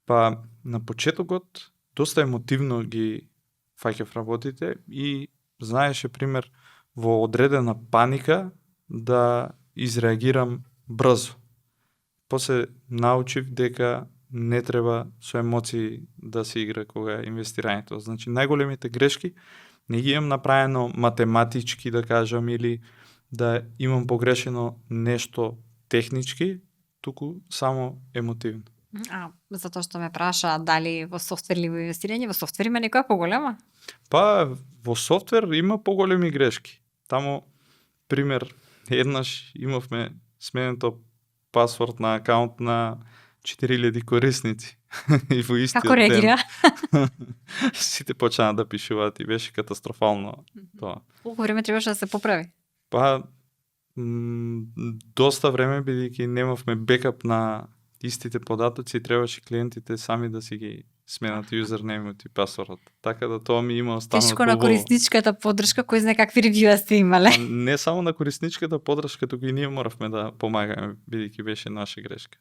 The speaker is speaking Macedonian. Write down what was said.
Па на почетокот доста емотивно ги фаќав работите и знаеше пример во одредена паника да изреагирам брзо. После научив дека не треба со емоции да се игра кога е инвестирањето. Значи најголемите грешки не ги имам направено математички, да кажам, или да имам погрешено нешто технички, туку само емотивно. Затоа што ме праша дали во софтвер или во инвестирање, во софтвер има некоја поголема? Па, во софтвер има поголеми грешки. Таму, пример, еднаш имавме сменето пасворд на акаунт на 4000 корисници. И во истиот Како реагира? сите почнаа да пишуваат и беше катастрофално тоа. Колку време требаше да се поправи? Па, доста време, бидејќи немавме бекап на истите податоци, требаше клиентите сами да си ги сменат юзернејмот и пасвордот. Така да тоа ми има останато Тешко на убаво. корисничката поддршка, кој знае какви ревјуа сте имале. Не само на корисничката поддршка, туку и ние моравме да помагаме, бидејќи беше наша грешка.